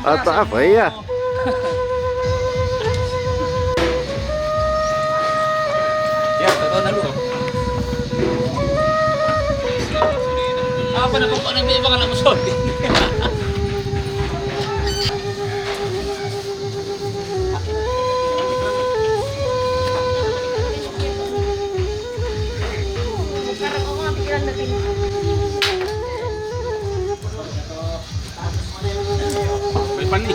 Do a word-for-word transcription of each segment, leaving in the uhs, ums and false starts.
Ata apa iya? Ya, tahu na dulu. Apa na pokoknya may mga namusod? May pani.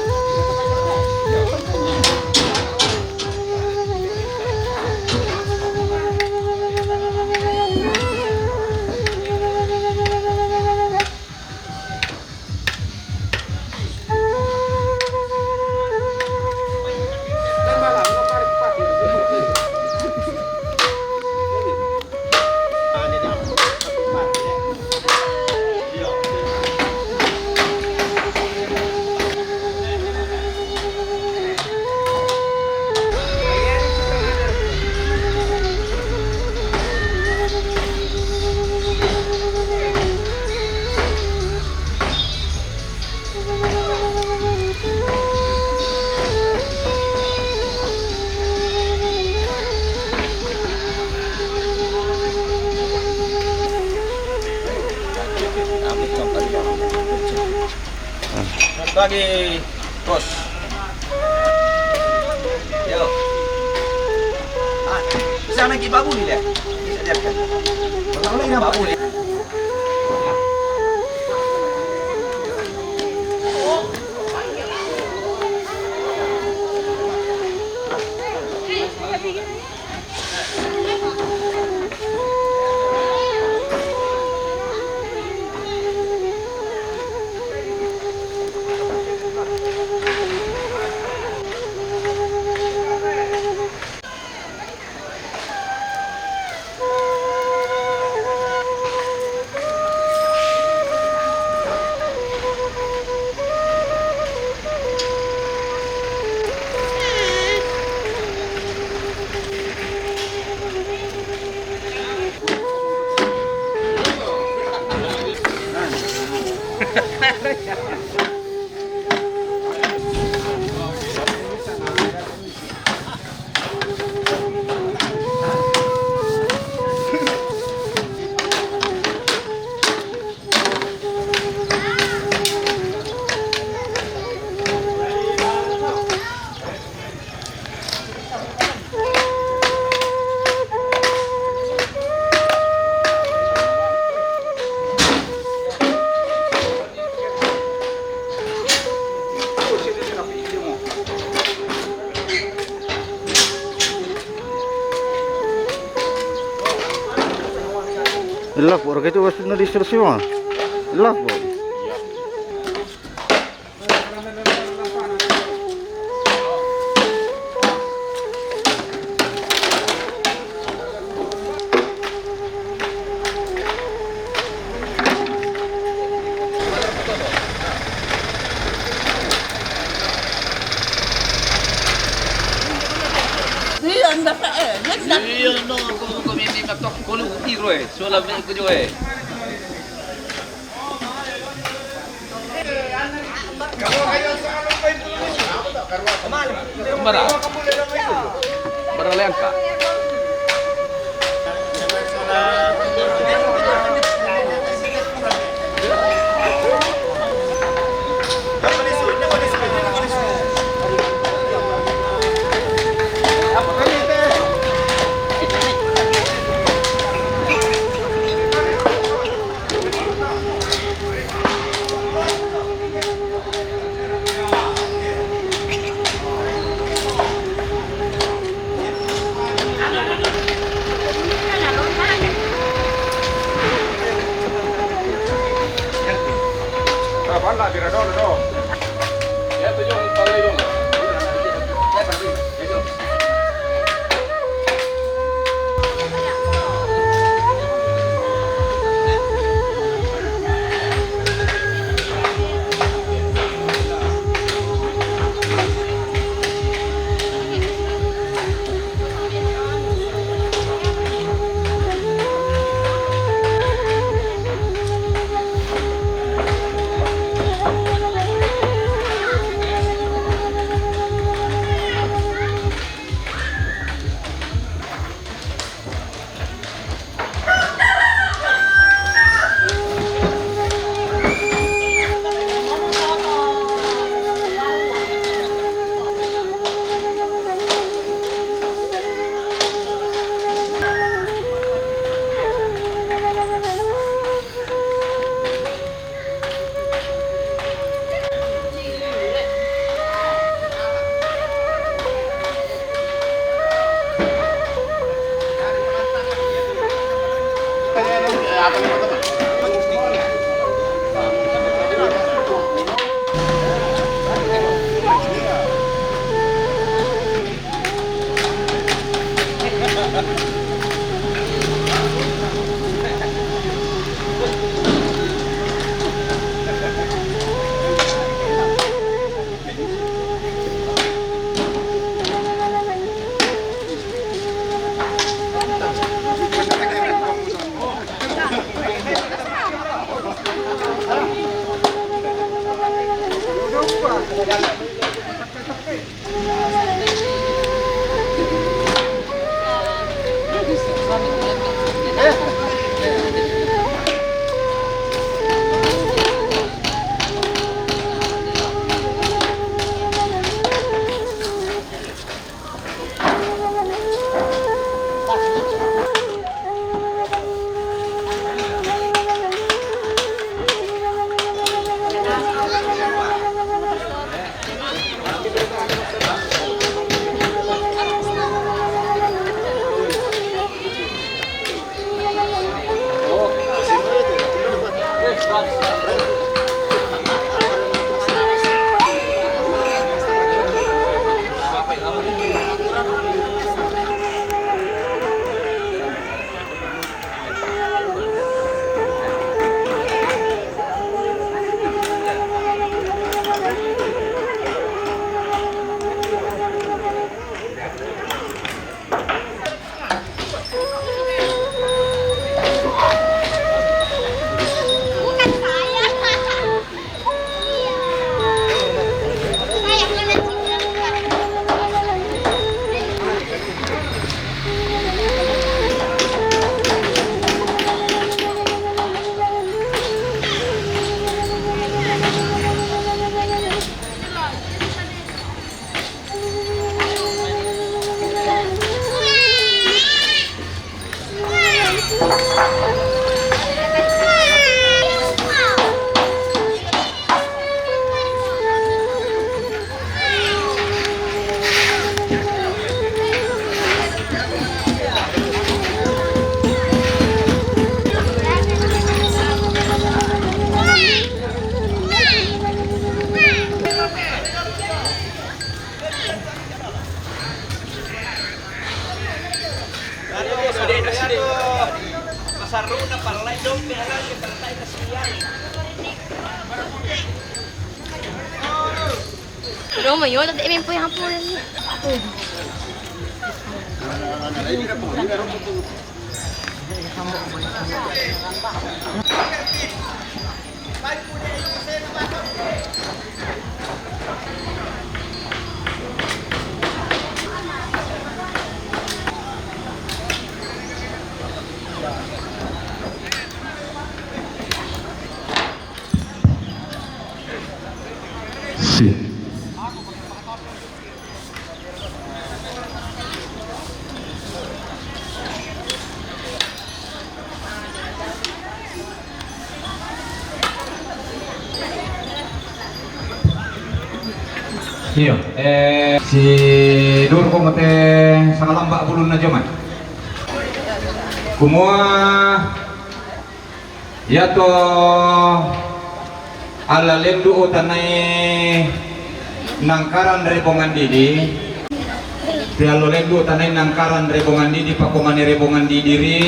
Bagi bos. Yo. Ah, bisa lagi babu ni dia. Bisa dia. Babu ni. Ilap, orang itu wasit na di Chelsea, mah. Ilap, kok. Iya, ndak, eh, ndak. Iya, no, kau, kau mimi matok kolu tiro, eh. Sola me kujo, eh. Bara. Bara lengka. Roma, yo, tadi emen pui hampur ni. Sì. Iyo, eh, si Dur ko mate sangalamba bulun na jaman. Kumua Iyato alla lendu' utanai nangkaran ri Bongandidi, ti allo lendu' utanai nangkaran ri Bongandidi, pakomane ri Bongandidi ri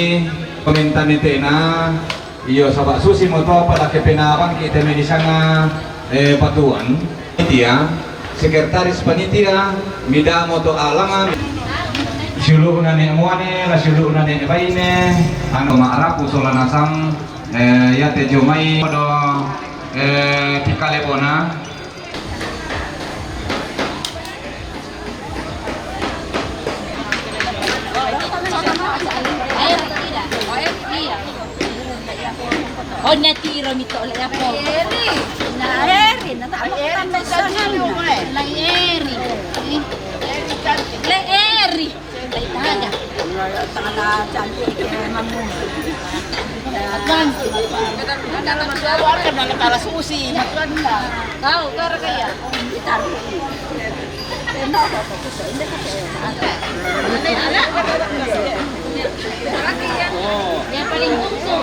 pamenta metena, iyo saba' susimoto pada kepenabangki te medisanga, eh, patuan. Panitia, sekretaris panitia, midamo to alama, siulu'na ne' muane, la siulu'na ne' baine, anu ma'rapu sola nasang, eh, iate jomai do, eh, pikalebona. Oh, natiro mito le apo. Na eri, na ta eri, na ta eri. La eri. La itaga. Tangata cantik, eh, mamu. Advance. Kau, kau kaya. Yang paling bungsu.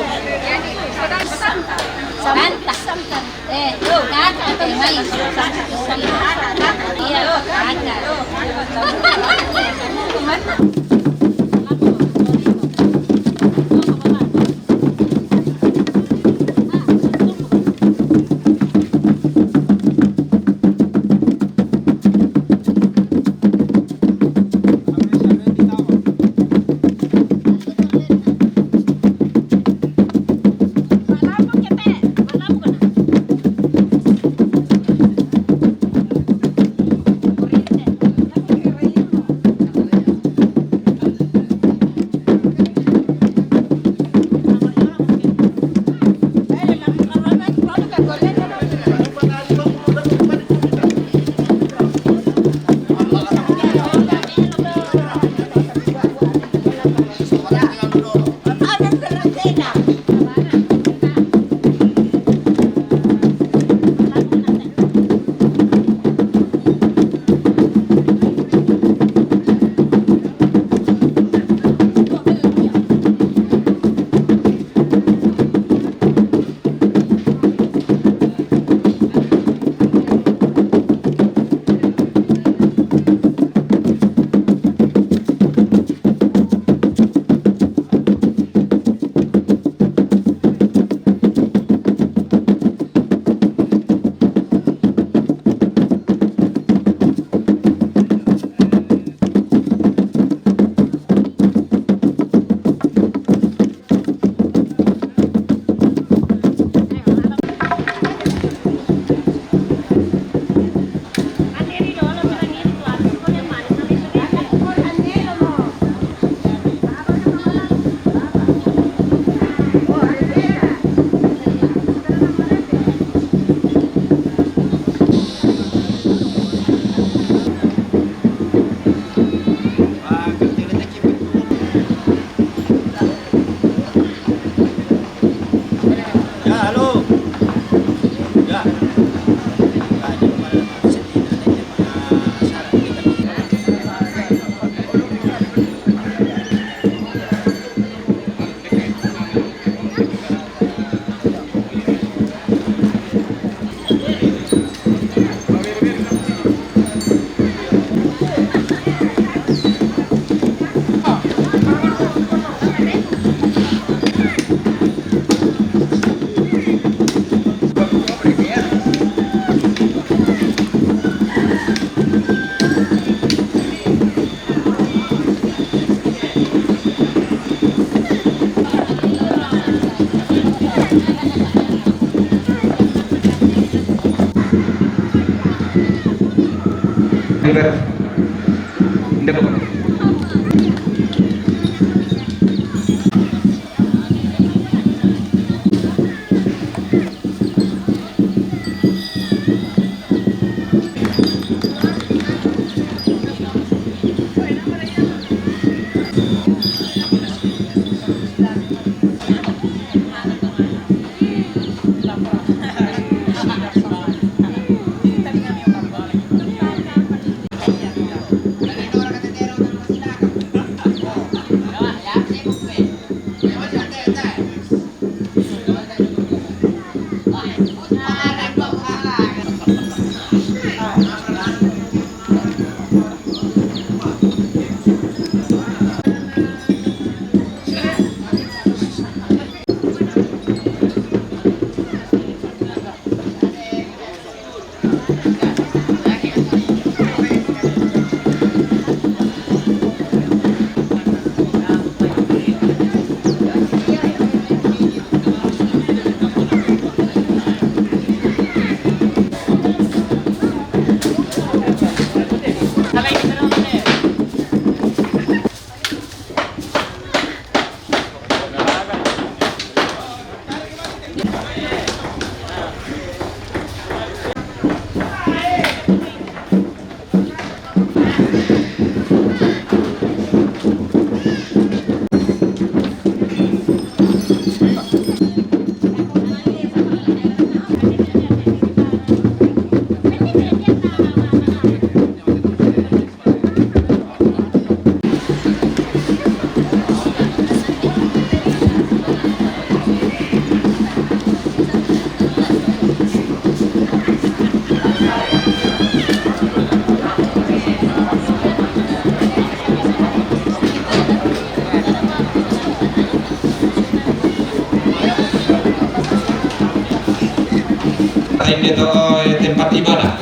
Inde to, eh, tempat ibadah.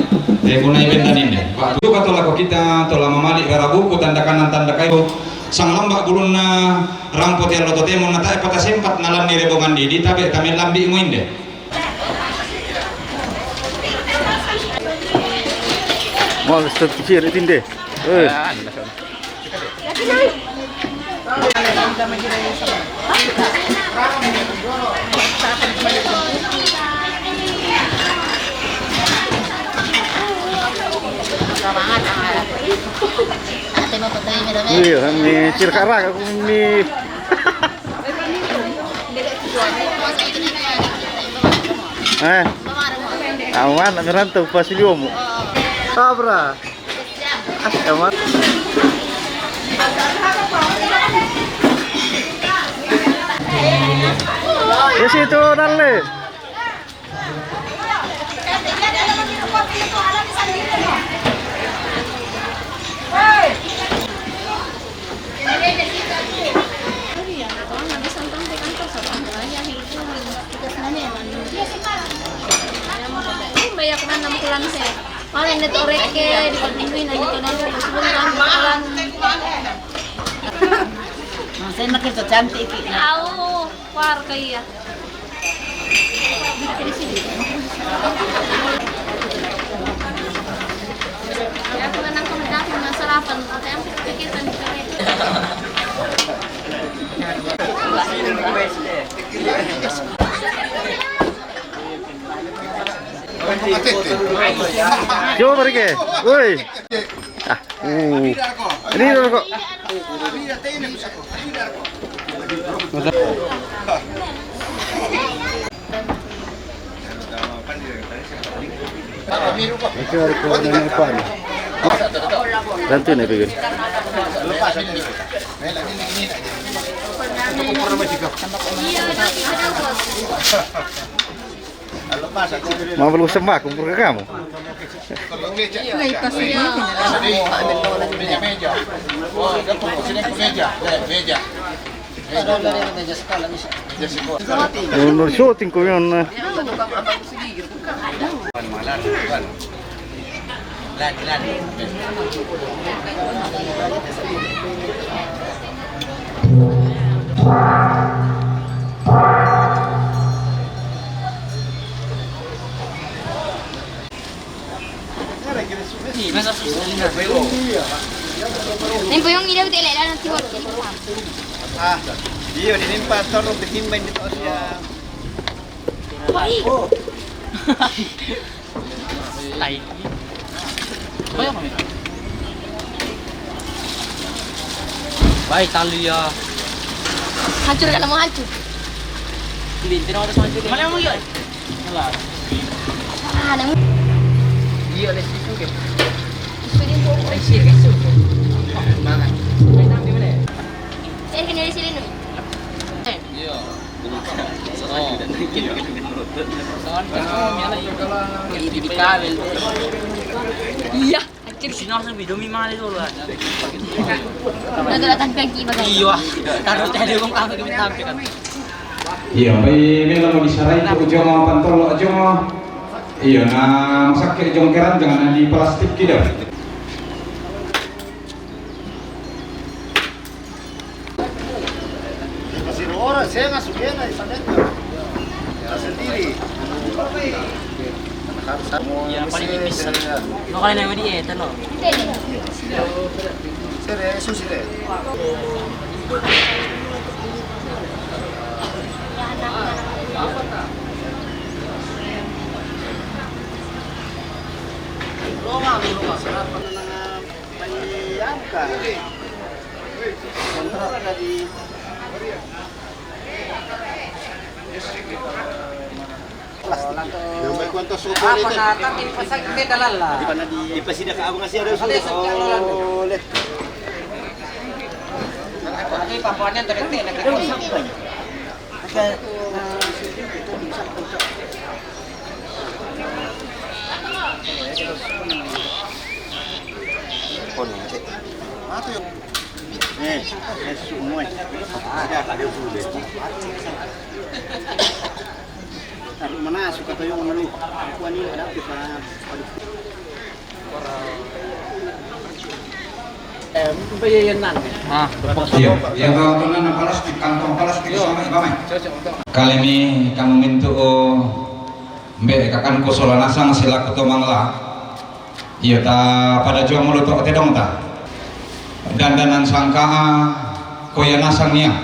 Te guna ibadah inde. Waktu ka to lako kita, to la mamali' rarabuku, tanda kanan, tanda kayu. Sanglamba' bulunna rampo te allo totemo, na tae' pata sempat nalanni rebongan didi, tabe' tamellambi'mo inde. Males tu kiri tinde. Eh. Iya, mi cirka raka, mi. Eh, aman, merantau pas di omu. Sabra. Di situ, Dalle. Banyak mana pulang saya. Paling neto rekke di pagmingguin, neto nang sebulan, sebulan. Nah, saya nak kerja cantik, Ki. Au, warga iya. Ya, aku nang kau datang, nang sarapan, apa yang kita pikirkan, kita itu. Coba pergi. Woi. Ah, uh. Ini rokok. Itu rokok nenek Pan. Bantu nih, Bibin. Mau belum sembah, kumpul ke kamu? Meja, meja. Oh, meja, meja. Meja. Meja. Meja sekolah, meja sekolah. Menurut syuting kau yang, eh. Nen puyung ida betul lah, nanti buat jadi paham. Ah, iyo, di nimpa toro betimba ini tos ya. Woi. Tai. Baik, tali ya. Hancur kalau mau hancur. Ini, ini orang hancur. Mana yang mau lihat? Salah. Ah, namun. Iya, ada situ ke. Sudah mau. Ada situ, ada situ. Mana? Saya kenal di sini, Nui. Eh. Iya. Iya, anjir. Sini langsung video mi male dulu, ah. Udah datang pagi, Bang. Iya. Taruh tadi, Bang, kami kami tampil kan. Iya, baik, ini mau disarai untuk Jongo, pantol Jongo. Iya, nah, masak ke jongkeran, jangan di plastik gitu. Kasi ora, saya nggak suka na, saya sendiri. Harus sama. Iya, paling tipis. Saya, no, kalau yang di eta, no. Sire, susi deh. Roma, roma, sarapan na. Yang kuanto suku apa itu? Na, tapi pasang beda lala. Di pasida ka abang asi ada suku. Ada suku yang lala. Oleh. Tapi papuanya terdetik dekat. Oke. Nah, itu. Eh, eh, semua. Ada, ada sudah. Mana suka tayo ngomong lu. Kuan ini ada apa, Pak? Aduh. Eh, bayayan nan. Ah, iya, yang kalau tuh nana plastik, kantong plastik sama, Bang. Kali ini kamu mintu, oh, mbe kakan ku sola nasang selaku tomangla. Iyo ta, pada jua mulu to tedong ta. Dandanan sangkaa ko iya nasang ia.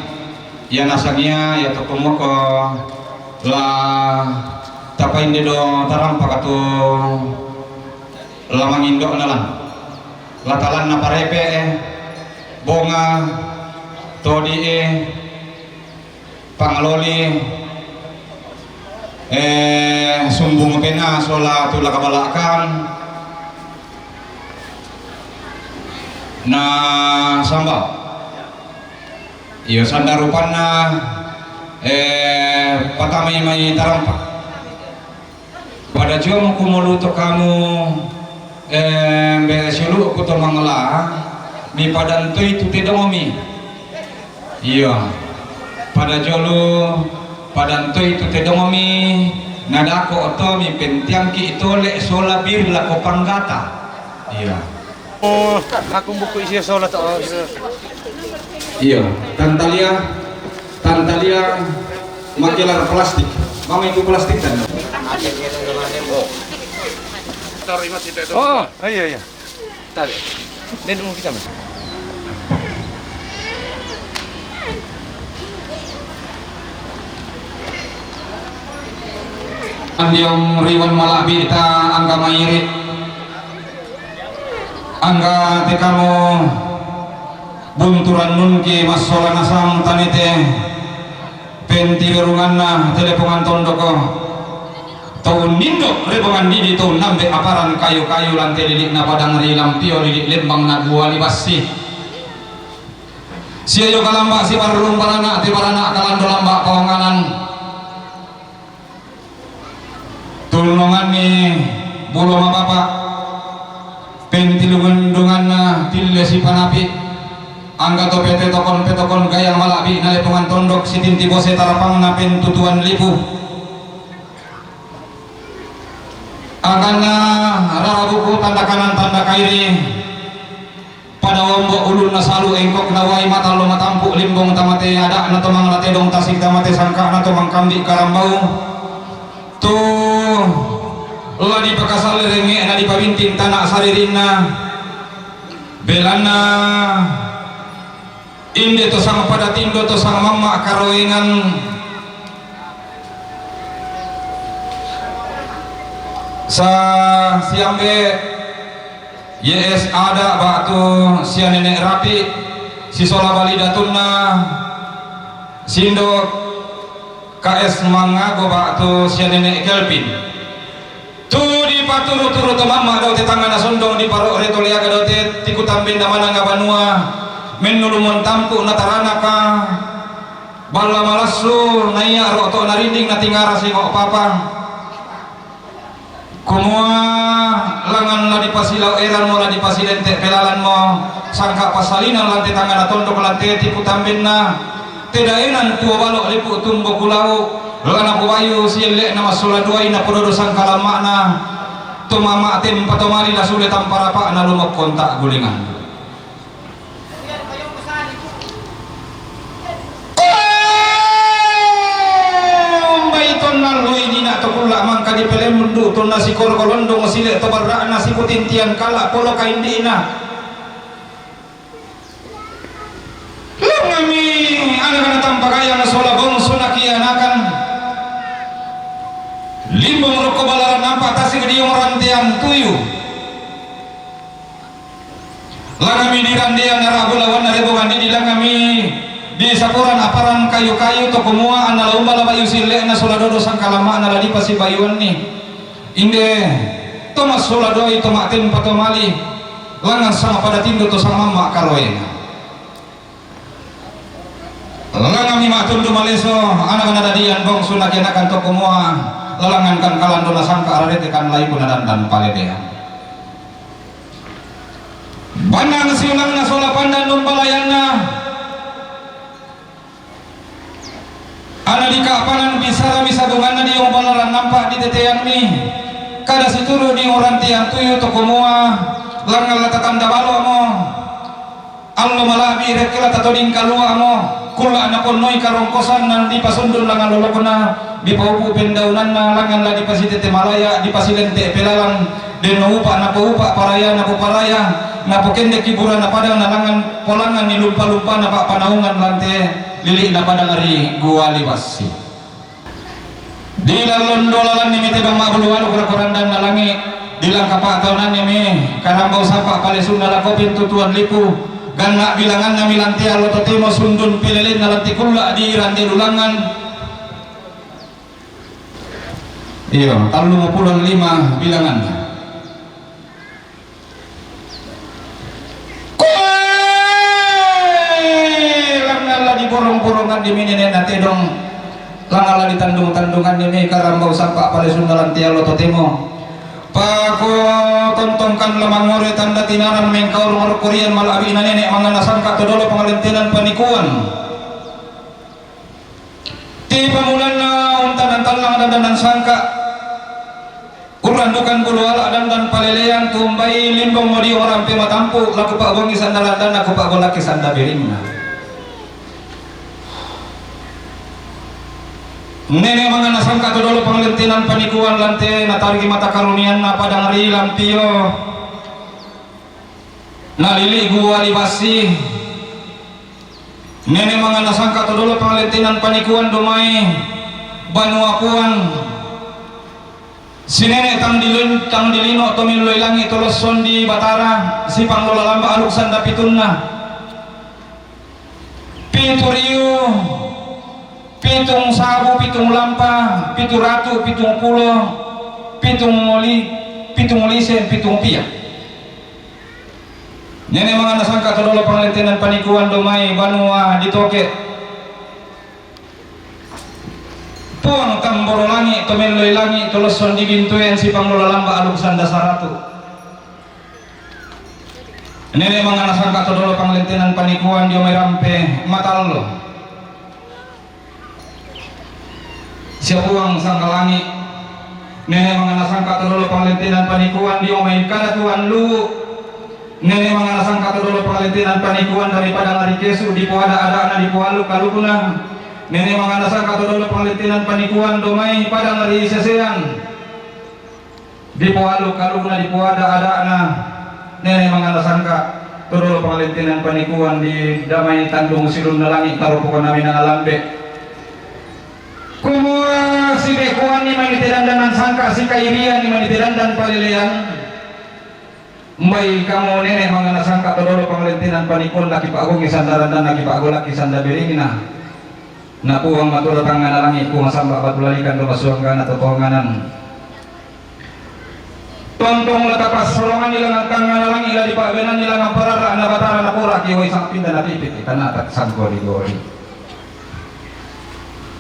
Iya nasang ia, iya to kumoko la tapainde do tarampa katu la mangindo nalan. La talan na parepe, eh, bonga, todi, eh, pangaloli, eh, sumbung pena sola tula kabalakang na sambal. Iyo sanda rupanna, eh, patamai mai tarampa. Pada jua muku mulu to kamu, eh, mbe siulu ku tomangla, mi padantoi tu tedongomi. Iyo. Pada jolo, padantoi tu tedongomi, nadako otomi pentiangki itole sola bir lako panggata. Iyo. Oh, aku buku isi sola to. Iyo, tantalia, tantalia makilar plastik. Mama itu plastik kan? Oh, iya, iya. Tarik. Dia nunggu kita, Mas. Andiong riwan malabita angga mairi. Angga tekamu bunturan nunki massola nasang tanete. Pentirunganna telepongan tondoko. Tau nindo rebongan didi tau nambe aparan kayu-kayu lante lilik na padang ri lampio lilik lembang na dua libassi. Sia yo kalamba si barrung barana te barana kalando lamba pawanganan. Tulnonganni bulo mapapa. Pentilungendunganna tille sipanapi. Angga to pete tokon petokon gayang malabi na lepongan tondok sitinti bose tarapangna pentutuan lipu. Angkanna rara buku tanda kanan tanda kairi. Pada wombo ulunna salu engkokna wai mata lo matampu limbong tamate adakna tomang latedong tasik tamate sangkana tomang kambi karambau. Tu la dipakasalle renge'na dipabinting tana saririnna. Belanna inde to sang pada tindo to sang mamma karoengan. Sa siambe Y S ada batu sia nenek rapi sisola bali datunna sindo K S mangago batu sia nenek Kelvin. Tu dipaturu-turu to mamma dau tetangga na sondong diparo reto leaga dau te tiku tambenna mananga banua mennulu montampu na taranaka balla malassu naiya ro to narinding na tingara singo papa. Kumua langan la dipasilau eranmo la dipasilente pelalanmo sangka passalinang lante tanggana tondok lante tipu tambenna. Tedaenan tuo balo lipu tumbo kulau lana pubayu sielle'na massola duai na pododo sangkalamma'na. Tomama tempa tomali la sule tamparapa'na lumokkonta gulingan. Umbai tonna loi nina to kulla mangka dipelemdu tonna sikorko londong sile to barra'na sikutintian kala polo kaindi'na. Langami anak-anak tampagayang sola bongsu nakianakan. Limbong rokko balaran nampak tasik diong rantean tuyu. Langami di randean narabu lawanna rebongan di langami di saporan aparan kayu-kayu to kumua anna laumba la bayu sille'na sola dodo sangkalamma'na la dipasibayuanni. Inde to massola doi to ma'tempa to mali langan sama pada tindo to samamma karoena. Lalangami matundu maleso, anak-anak dadian bongsu nakianakan to kumua, lalangan kan kalando nasangka ararete kan laiku nadandan paledean. Bannang siulangna sola pandan numbalayanna. Ana dikapanan bisara misabunganna diong balaran Teyang ni, kada situru di orang teyang tuyu to kumua, langan la tatanda balo mo. Allo malabi rekke la tatoding kalua mo, kulla naponnoi karongkosan nan dipasundun langan lolokna, dipaupu pendaunanna langan la dipasitete malaya, dipasilente pelalang, denno upa napoupa paraya napoparaya, napokendeki bura napadang na langan polangan ni lumpa-lumpana pa panaungan lante, lili napadang ri guali bassi. Dilan londo lalanni mi tedong ma'bulu walu kura-kurandanna langi, dilan kapa'taunanni mi karambau sampa palesunna lako pintu tuan lipu, ganna bilanganna mi lantea lo totemo sundun pilelenna lanti kulla di rande dulangan. Iyo, tallu pulo lima bilanganna. Koe! Langalla di borong-borongan di mi nenena tedong, langalla di tandung-tandungan di mi karambau sampa palesunna lanti allo totemo. Pako tontongkan lamangore tanda tinaran mengkaur marukurian malabi na nene mangana sangka to dolo pangalentenan panikuan. Ti pamulanna untanan tallang dandanan sangka. Urrandukan bulu ala dandan palelean tumbai limbong mo dio rampe matampu, laku pa'bongi sanda randanna, ku pa'bolaki sanda biringna. Nene mangana sangka to dolo pangalentenan panikuan lante, natariki mata karunianna padang ri lampio. Nalili guali bassi. Nene mangana sangka to dolo pangalentenan panikuan domai banua puang. Sinene tang dilin-, tang dilino to melloi langi to losson di Batara, sipanglola lamba aluk sanda pitunna. Pitu riu, pitung sabu, pitung lampa, pitu ratu, pitung pulo, pitung oli-, pitung lise, pitung pia. Nene mangana sangka to dolo pangalentenan panikuan domai banua di toke. Puang tamboro langi to melloi langi to losson di bintoen sipanglola lamba aluk sanda saratu. Nene mangana sangka to dolo pangalentenan panikuan dio mai rampe matallo. Sia puang sangka langi. Nene mangana sangka to dolo pangalentenan panikuan dio mai kada tuan lu. Nene mangana sangka to dolo pangalentenan panikuan dari padang ari kesu dipoada adana dipoalu kalukuna. Nene mangana sangka to dolo pangalentenan panikuan domai padang ari sesean. Dipoalu kalukuna dipoada adana. Nene mangana sangka to dolo pangalentenan panikuan di damai tandung silunna langi karopokan nami na alambe. Kumua sibekuanni mani tedandanan sangka sikairianni mani tedandan palelean. Mbai kamu nene mangana sangka to dolo pangalentenan panikuan laki pa'gongi sanda randanna ki pa'golaki sanda biringna. Na puang matura tangngana langi puang samba batu lalikan do masuanggana to tonganan. Tontong la tapassorongani langan tangngana langi la dipa'benanni langan parara'na Batara na pora ki wai sampinna na pipiti tanata sangko di gori.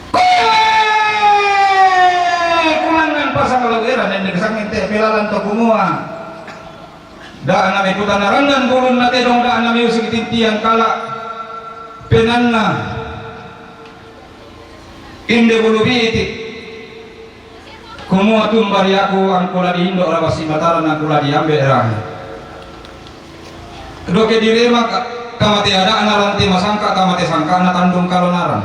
Koe! Kulangan pasang lau era nende kesangin te pelalan to kumua. Da nami kutana randan bulunna tedong da nami usik tintian kala penanna. Inde bulu biti. Kumua tumbari aku angkula di indo rabasi mataran angkula di ambe ra. Doke direma ka-, kamate adana ranti masangka kamate sangkana tandung kalonaran.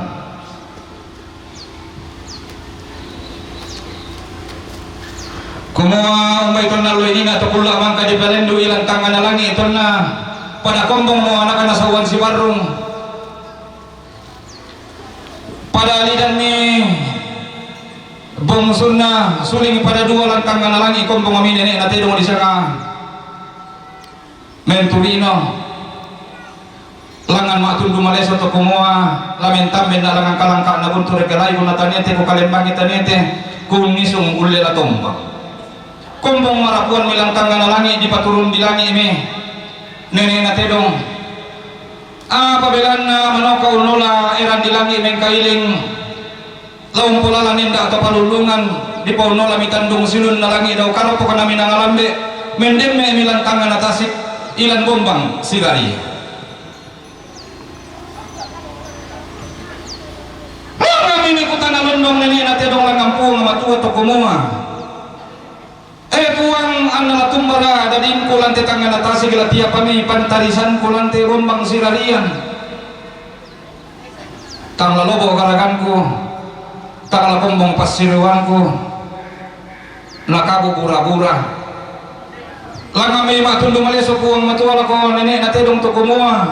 Kumua umbai tonna lo inina to kulla mangka dipalendu ilan tangana langi tonna pada kombong mo anakana sauan sibarrung. Pada lidanni bongsunna suling pada dua lantang na langi kombong ami nene na tedong di sanga menturino langan matundu maleso to kumua lamen tamben na langan kalangka na buntu rekelai guna tanete ko kalembangi tanete kunisung ulle la tomba kombong marapuan mi lantang na langi dipaturun di langi mi nene na tedong. Apa belanna manoka unnola eran di langi mengkailing laung polala ninda atau palulungan di paunnola mitandung silun na langi dau karopo kana minangalambe mendemme milan tangan atasik ilan bombang sigari. Mangami ni kutana londong nene na tedong langampung matua tokomoa. Kumbala dadingku lan te tangngana tasik, la tiapami pantarisanku lan te bombang sirarian. Tang la lobo' garaganku, tang la kombong passiruanku, na kabu bura-bura. Langngammi ma'tundu maleso Puang Matua lako nene'na tedong to kumua,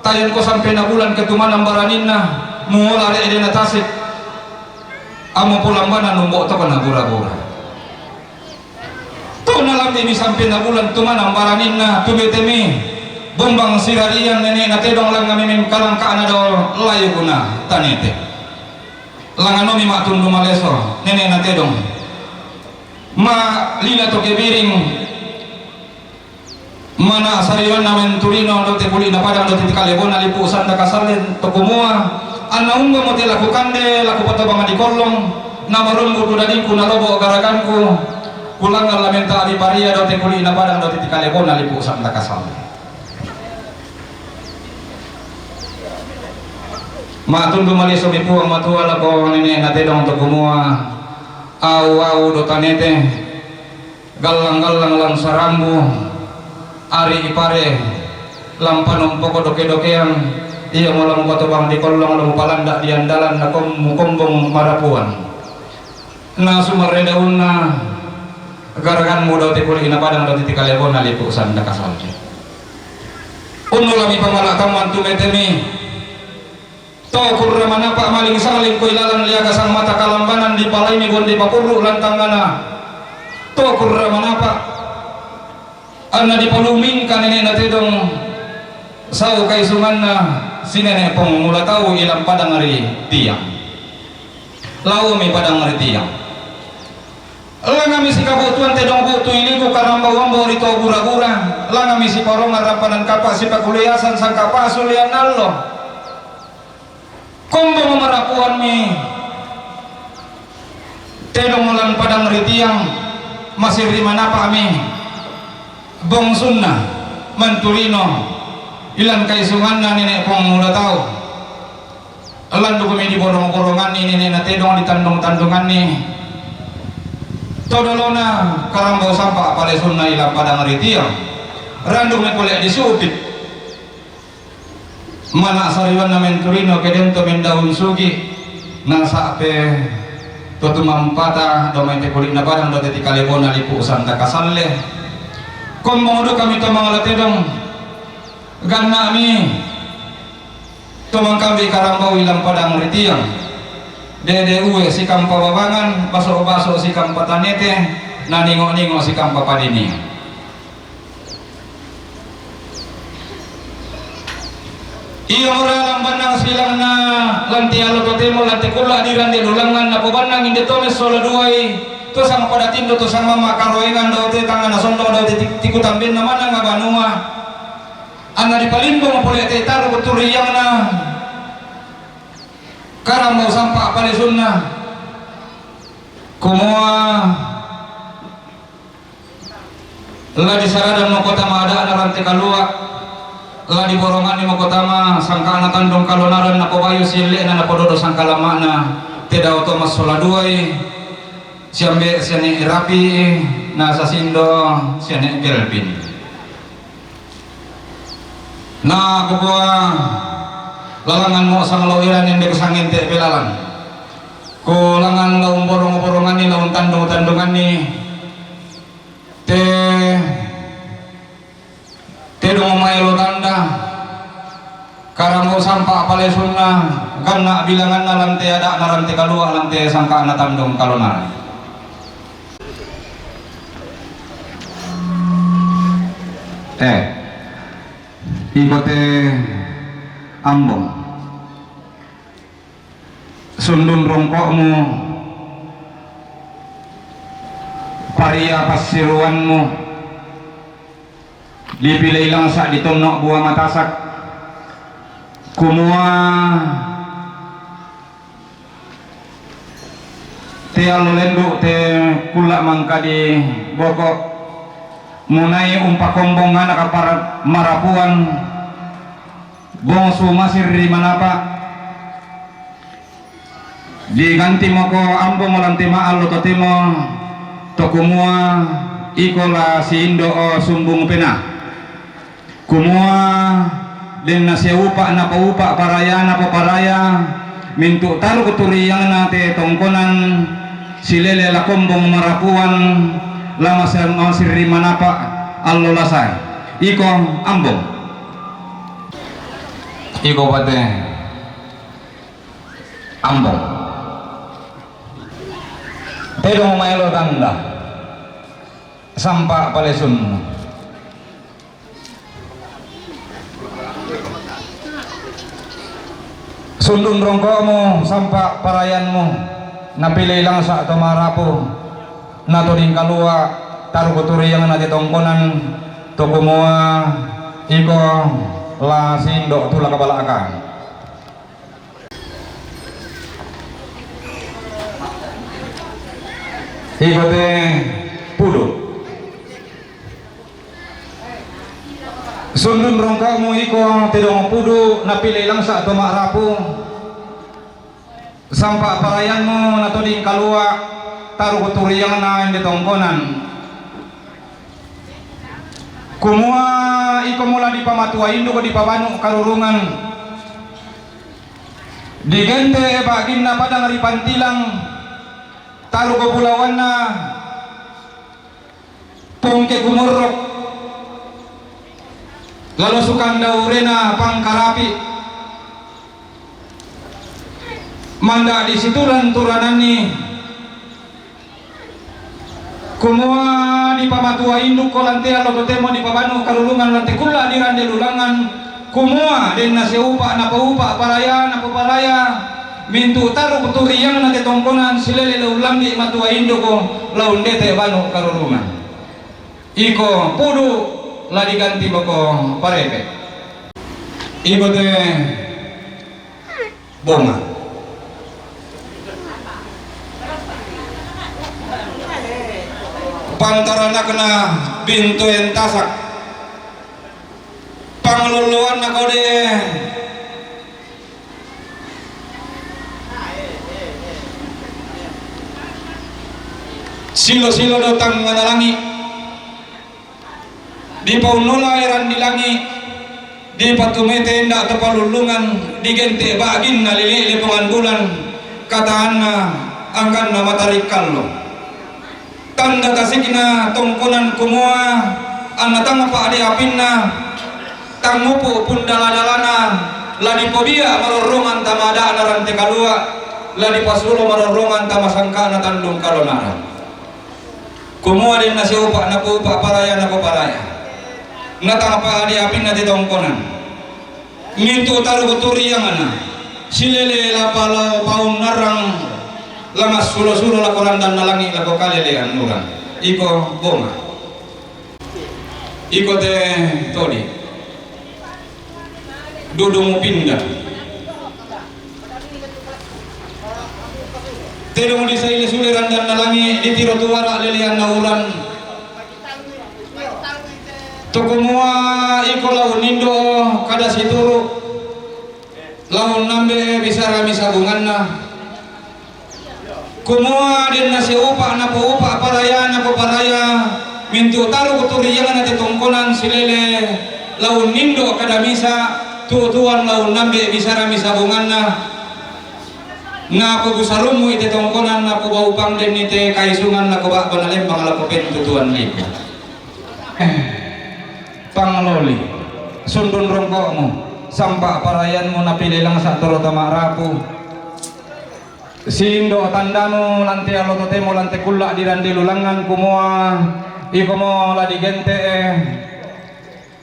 tayanko sampena bulan ketumanan baraninna, muola re'dena tasik, ammo polambana numbo' tokona bura-bura. To nalambi'mi sampena bulan tumanan baraninna, tumetemi bombang sirarian nene'na tedong, langngammi mengkalangka'na dao layukna tanete. Langnganomi ma'tundu maleso nene'na tedong. Ma lila to kebiring, mana sariwanna menturino do te kuli'na padang do te tikalebona lipu' sanda kasalle to kumua, anna unggomo te lakukande, lakupatobang di kollong, na marumbu tu dadingku, na lobo' garaganku, kulangngan la menta' di paria do te kuli'na padang do te tikalebona lipu' sanda kasalle. Ma'tundu malesomi Puang Matua lako nene'na tedong to kumua, au-au do tanete, gallang-gallang lan sarambu, ari' pare lan panumpoko doke-dokean, iamo la mupatobang di kollong, la mupalanda' di andalan, na kom-, mukombong marapuan. Na sumarre daunna garaganmu do te kuli'na padang do te tikalebona lipu' sanda kasalle. Unnulami pamala' tamman, tumetemi. To kurre manapa' maling sangling ko ilalan liaga sang mata kalambanan, dipalaimi bonde papurru' lan tangngana. To kurre manapa' anna dipalumingka nene'na tedong sau' kaisunganna si nene' pong mula tau ilan padang ri tiang. Laomi padang ri tiang. Langngammi sikabu'tuan tedong bu'tu iliku karambau ambo ri to bura-bura. Langngammi siparongan rampanan kapa' sipakuliasan sangka pa'sullean allo. Kombong marapuanmi tedong lan padang ri tiang, masirri manapa'mi bongsunna menturino ilan kaisunganna nene' pong mula tau. Landukmi diborong-boronganni nene'na tedong, ditandung-tandunganni to dolona karambau sampa' palesunna ilan padang ri tiang. Randukmi pole' disupit. Mana' sariwanna menturino ke den to mendaun sugi', nasa'pe to tumampata do mai te kuli'na padang do te tikalebona lipu' sanda kasalle. Kombong dukami to mangala tedong, ganna'mi to mangkambi karambau ilan padang ri tiang. Dede uwe sikampa babangan, baso-baso sikampa tanete, na ningo-ningo sikampa padini. Iamo ra lan bannang silangna lan te allo totemo, lan te kulla' dirande lulangngan, napobannang inde to messola duai, to sangpada tindo, to sangmamma' karoengan, do te tangngana sondong, do te ti-, tikutambenna manang banua. Anna dipalimbong pole' te taru' tu riangna karambau sampa' palesunna, kumua, la disaradan mako tama ada'na rante kalua', la diboronganni mako tama sangka'na tandung kalonaran, napobayu sielle'na, napododo sangkalamma'na te dao to massola duai, siambe' siane' Rapi, na sasindo siane' Kelvin. Na kukua, lalanganmo sanglo iran ende kusangente' pelalan. Kulangan la umborong-boronganni, la untandung-tandunganni. Te, tedong maelo tanda, karambau sampa' palesunna, ganna' bilanganna lan te ada'na rante kalua', lan te sangka'na tandung kalonaran. Eh, iko te ambong. Sundun rongko'mu, paria passiruanmu, dipilei langsa' ditonno' bua matasak, kumua, te allo lendu' te kulla' mangkadi boko', munai umpakombong ana' kapara-, marapuan, bongsu masirri manapa'. Diganti mako ambo molanti ma'allo totemo, to kumua, Iko la siindo'o sumbung pena. Kumua, den nasiupa napoupa paraya napoparaya, mintu' taruk turiangna te tongkonan, silele la kombong marapuan, la masa-, masirri manapa' allo la sae. Iko ambong. Iko pate ambong. Tedong maelo tanda. Sampa palesunmu. Sundun rongko'mu, sampa parayanmu, napilei langsa' to ma'rapu, na to dingkalua' taruk turiangna te tongkonan, to kumua, iko la sindo' tulak bala'akang. Iko te pudu'. Sundun rongko'mu iko tedong pudu', napilei langsa' to ma'rapu, sampa parayanmu, na to dingkalua' taruk turiangna inde tongkonan. Kumua, ikomo la dipamatua induk dipabanu' karurungan, digente' ba'ginna padang ri Pantilang, taruk bulawanna Pongke Kumorro, lalosu kandaurena Pangkarapi', manda' disituran-turananni, kumua, dipamatua indukko lan te allo totemo dipabanu' karurungan lan te kulla' dirande lulangngan, kumua, den nasiupa napoupa paraya napoparaya, mintu' taruk turiangna te tongkonan, silele la ullambi' matua indukko, la undete' banu' karurungan. Iko pudu' la diganti boko parepe'. Iko te bonga. Pantaranakna bintoen tasak. Panglolloanna kode silo-silo do tangngana langi'. Dipaunnolai randi langi', dipatumete enda' to palullungan, digente' ba'ginna lele-lele pongandulan, kataanna angganna matari' kallo. Tanda tasikna tongkonan kumua, anna tang pa'de apinna, tang mupu' pundala-dalana, la dipobia' marorrongan tama ada'na rante kalua', la dipasulo marorrongan tama sangka'na tandung kalonara. Kumua den nasiupa napoupa paraya napoparaya. Natang pa'de apinna te tongkonan. Mintu' taruk turiangna. Silele la pala paunnarang, la massulo-sulo lako randanna langi' lako kalelean uran. Iko bonga. Iko te todi. Dudu mupinda. Tedong disaile sule randanna langi', ditiro tuara leleanna uran. To kumua, iko la unindo kada situru', la unnambe' bisara misabunganna. Kumua, den nasiupa napoupa paraya napoparaya, mintu' taruk turiangna te tongkonan, silele la unindo kada misa', tu'tuan la unnambe' bisara misabunganna. Napobusarummu i te tongkonan, napobaupang denni te kaisungan, lako ba'bana lembang, lako pentutuan lipu. Eh, pangloli, sundun rongko'mu, sampa parayanmu, napilei langsa' toro tama rapu. Sindo tandamu lan te allo totemo, lan te kulla' dirande lulangngan, kumua, ikomo la digente'e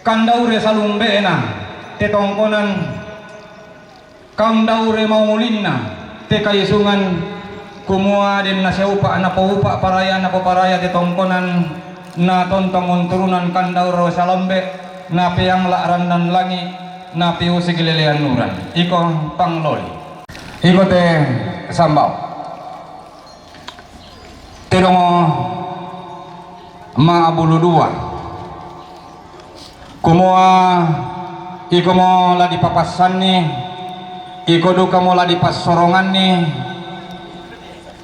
kandaure salumbe'na te tongkonan. Kandaure maulinna te kaisungan, kumua, den nasiupa napoupa paraya napoparaya te tongkonan, natontong unturunan kandaure salambe', napeangla' randan langi', napeusik lelean uran. Iko pangloli. Iko te sambao. Tedong ma'bulu dua. Kumua, ikomo la dipapassanni, iko dukamo la dipassoronganni,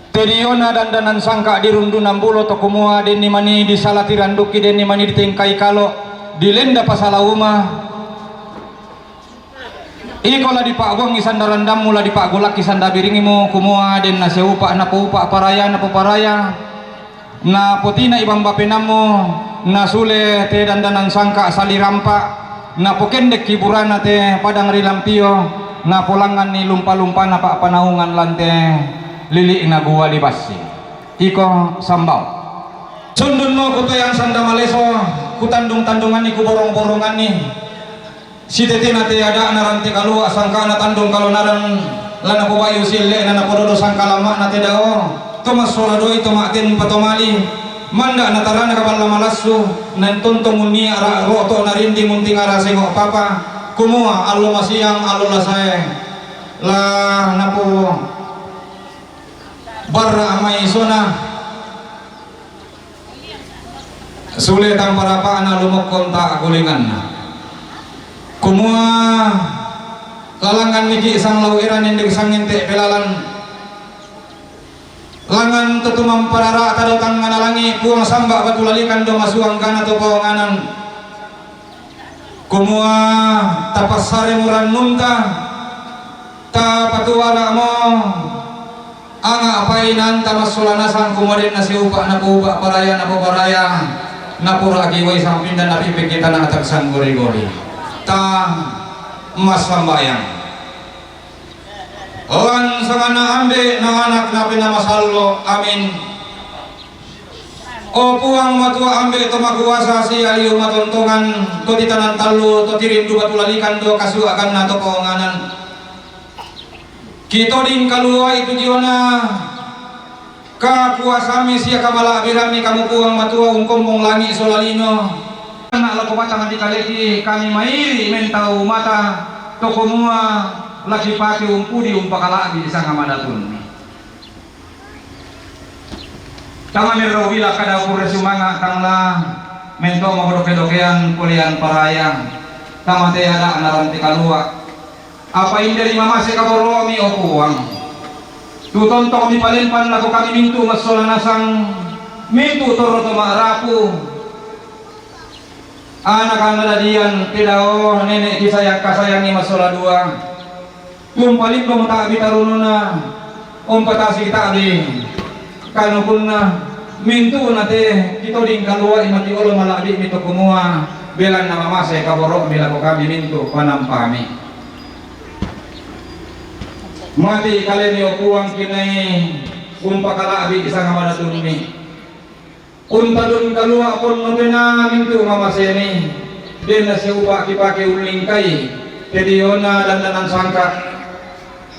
Tediona dandanan sangka' di rundunan bulo to kumua, denni mani di salati randuki, denni mani di tengkai kalo, di lenda pasala uma. Iko la dipa'buangi sanda randammu, la dipa'gulakki sanda biringimu, kumua denna siupa' napoupa' paraya napoparaya, napotina'i bamba penammu, nasule te dandanan sangka' sali rampa', napokendekki burana te padang ri lampio, napolangnganni lumpa-lumpana pa'panaungan lan te lili'na guali bassi. Iko sambao. Sundunno kutoyang sanda maleso, kutandung-tandunganni, kuborong-boronganni. Sitetena te ada'na rante kalua', sangka'na tandung kalonaran, la napobayu sielle'na, napododo sangkalamma'na te dao, to massola doi, to ma'ten patomali, manda' natarana kaballa malassu, nantontong munnia ra-, ro'to narindi muntingara sengo' papa, kumua allo masiang, allo lasae, la napo barra' mai sona. Sule tampa rapa'na lumokkon ta'gulinganna. Kumua lalangnganniki' sanglau era nendek sangente' pelalan. Langngan to tumamparara'ta dao tangngana langi', Puang samba' batu lalikan do masuang kana to paonganan. Kumua tapassaremo rannunta, tapatuara'mo anga' painanta massola nasang, kumua denna siupa' napoupa' paraya napoparaya, napura'ki wai sampinna napipikki tana atak sanggori-gori. Ta massambayang. Lan sanganna Ambe' na Anak na Penaa Masallo'. Amin. O Puang Matua Ambe' to makuasa sia liu matontongan, to titanan tallu, to tirindu batu lalikan do kasuaganna to paonganan. Kitoding kaluai tu diona kakuasami sia kamala'birammi, kamu Puang Matua ungkombong langi' sola lino. Anna' lako batang dikaleki kami mairi' mentau mata to kumua la kipake umpudi umpakala'bi' sanga madatunmi. Tama mirro bila kada pura sumanga' tangla mento mabodoke-dokean kulian paraya. Tama te ada'na rante kalua'. Apa inde ri mamase kaboro'mi, o Puang. Tu tontong mipalempan lako kami mintu' massola nasang, mintu' torro to ma'rapu. Ana' kana dadian te dao nene' kisayang-kasayangi massola dua. Umpalimbong ta'bi tarununa, umpatasi ta'bi kanukunna, mintu'na te kitoding kaluai mati olo mala'bi'mi to kumua, belanna mamase kaboro'mi lako kami mintu' panampami. Mati kalemi, o Puang, kinai umpakala'bi' sanga madatunmi. Untadun kalua' ponno penaa mintu' mamasemi, denna siupa' kipake ullingkai te diona dandanan sangka'.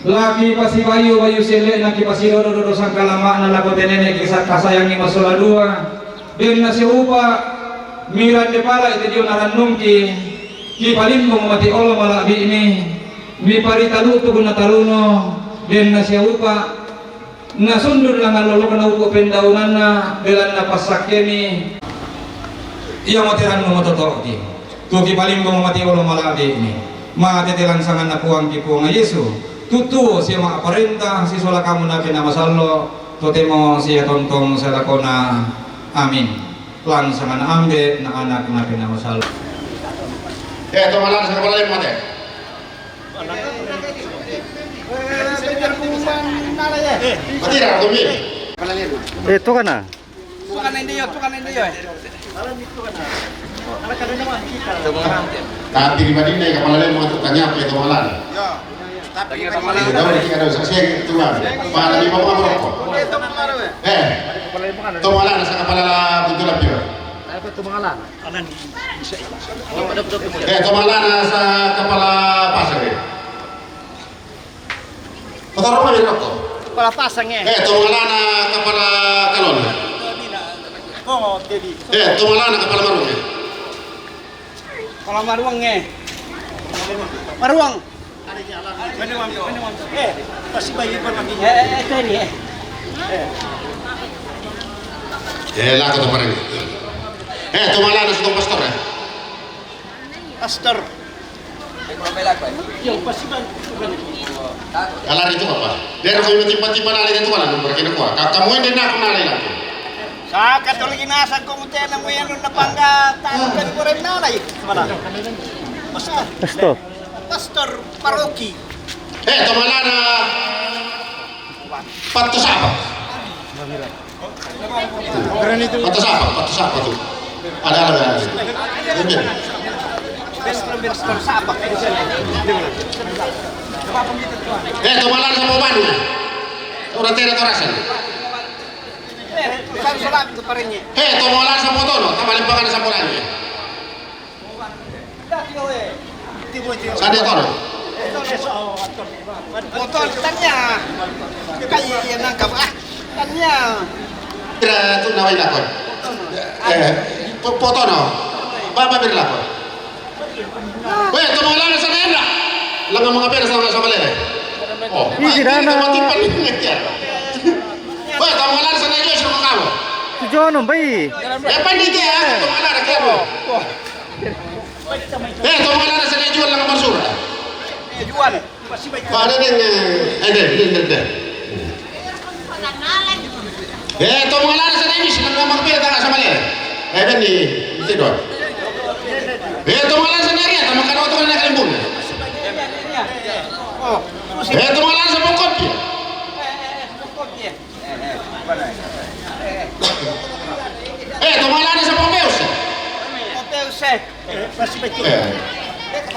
La kipasibayu-bayu sielle'na, kipasidodo-dodo sangkalamma'na lako te nene' kisa-, kasayangi massola dua, denna siupa' mirande pala'i te diona rannungki, kipalimbong mati olo mala'bi'mi, miparita lutu' na taruno, denna siupa' nasundun langngan lolokna uku' pendaunanna, belanna passakkemi. Iamote rannu matoto'ki, tu kipalimbong mati olo mala'bi'mi. Mate te lan sanganna Puangki Puang Yesu, tuttuo sia ma'parenta sisola kamu na Penaa Masallo', totemo sia tontong salakona. Amin. Lan sanganna Ambe', na Anak, na Penaa Masallo'. Eh, to malana sangkapala lemmu te. Matira to mi. Eh, to kana? To kana indeyo, to kana indeyo. Tapi di badinna kapala lemmu tu tanya pe to malana. Tapi kapala lemmu. Daun kita ada saksi tuan. Pala lima puluh rokok. Eh. To malana sangkapala buntu lapio. Eh, to malana sangkapala pasang, eh. Kotoro mami rokok. Kepala pasang, eh. Eh, to malana kapala kalon. Oh, jadi. Eh, to malana kapala maruang, eh. Kepala maruang, eh. Maruang. Eh, pasti bayi pun lagi. Eh, eh, eh, itu ini, eh. Eh, lako to parang. Eh, to malana sutong pastor, eh. Pastor. Ala itu apa? Biar kau tiba-tiba nalai itu kan, nomor kena kuah. Ka-, kamu ini nak nalai lagi. Sa katoligi nasa ko mo tena mo yan na pangga tano ka di ko rin nalai. Mana? Pastor. Pastor. Pastor paroki. Eh, tomalana. Patu sapa? Patu sapa? Patu sapa tu? Ada, ada, ada. Ini. Eh, tomalana sapa manu? Orang tera torasan. Eh, tomalana sapa tono? Tamalimpakan sapa lagi? Sa dia tono. Botol tanya. Kai yang nangkap ah. Tanya. Kira tu nawai lakon. Eh, po-, potono. Baba bir lakon. Weh, tomalana sana enda. Langa mangapera sama, sama lele. Oh, ini tidak ada. Mati pan ini ya. Weh, tomalana sana juga sama kamu. Tujuan, Om, baik. Eh, pan dia, tomalana kamu. Eh, tomalana sana jual lang marsura. Eh, jual. Pasi baik. Pada deng, eh, deng, deng, deng, deng. Eh, tomalana sana ini, sana mampir tanga sama le. Eh, ben ni, itu doang. Eh, tomalana sana ria, tama kan otoran na kalimbun. Oh. Eh, tomalana sa pokot. Eh, tomalana sa popeus. Popeus. Eh,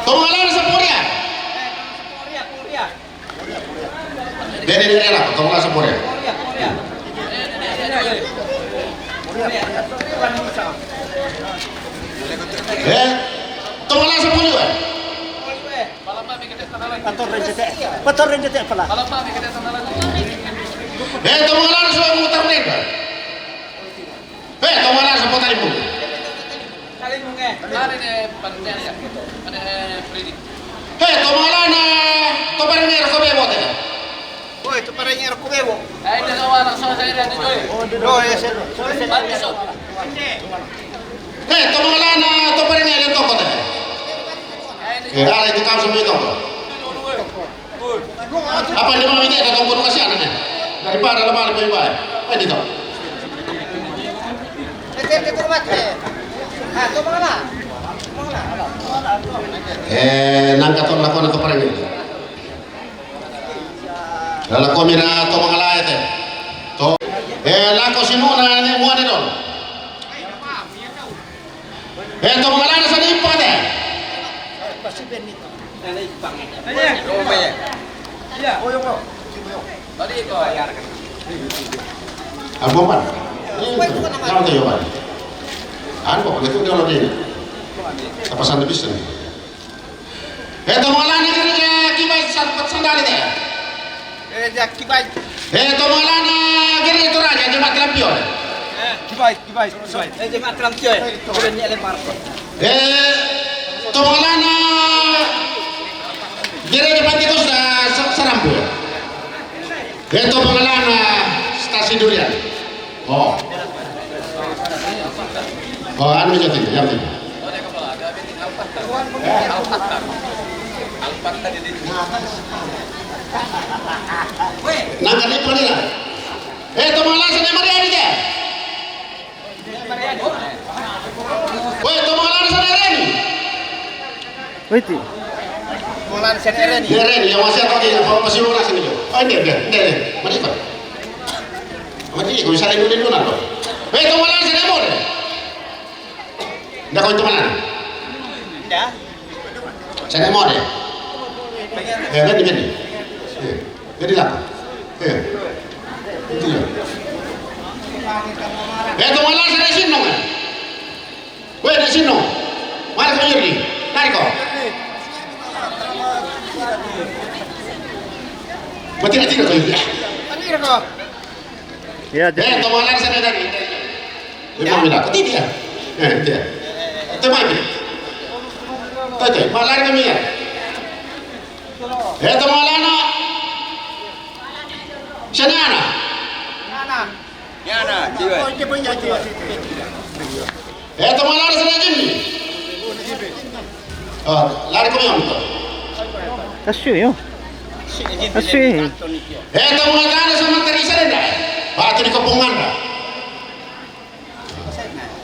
tomalana sa poria. Dene, dene, dene, tomalana sa poria. Eh, tomalana sa poria. Pator rente te, pator rente te pala. Eh, tomalana sa mutar nenda. Eh, tomalana sa potar ibu. Kali munge. Kali ne pandai ya. Ada Freddy. Eh, tomalana, toparengera ko bebote. Oi, toparengera ko bebo. Ai, dia awal langsung saya dia joy. Oh, ya, saya. Bagus. Eh, tomalana, toparengera tokote. Eh, ala itu kamu semua itu. Apa yang mau ini ada kompor kasihan ini. Daripada lemah lebih baik. Apa ini tuh? Eh, nangka to lakon to pareng. Lala komina to mangalae te. To. Eh, lako sinuna ne muane don. Eh, to mangalana sa ni pate. Albo pan. Tahu tu yo pan. Albo, itu dia lagi. Apa sandal bisa ni? Eh, to mangalana gereja Kibai san-, sandali te. Gereja Kibai. Eh, to mangalana gereja Toraja, jemaat Lampion. Kibai, Kibai, Kibai. Eh, jemaat Lampion. Kibai ni ele Marco. Eh, to mangalana gereja Pentekosta sa-, Sarambu. Eh, to mangalana stasi durian. Oh. Oh, anu jati, jati. Nangka ni poni la. Eh, to mangalana sana Mariani je. Weh, to mangalana sana Reni. Witi. Mangalana sana Reni. Dia Reni, yang masih atau dia, apa, pasi orang sini jo. Oh, ini dia, dia, dia. Mari, Pak. Mari, kau bisa dulu, dulu, nak. Weh, to mangalana sana Mode. Nda ko itu mana? Nda. Sana Mode. Eh, beni, beni. Eh, beni lah. Eh. Itu ya. Eh, to mangalana sana Sinong, eh. Weh, na Sinong. Mana ko yeri? Nari ko. Mati, mati ko yeri. Mati ko. Ya, eh, jadi to mangalana sana dari. Dia mau bilang, "Keti dia." Eh, dia. Itu mami. Tete, malar kami ya. Eh, to mangalana. Sana ana. Sana. Yana, kiwe. Eh, to mangalana sana Jimmy. Oh, lari kami yang. Tasyo yo. Tasyo eh. Eh, tau mangalana sa Mantari Salenda. Batu di Kopongan da.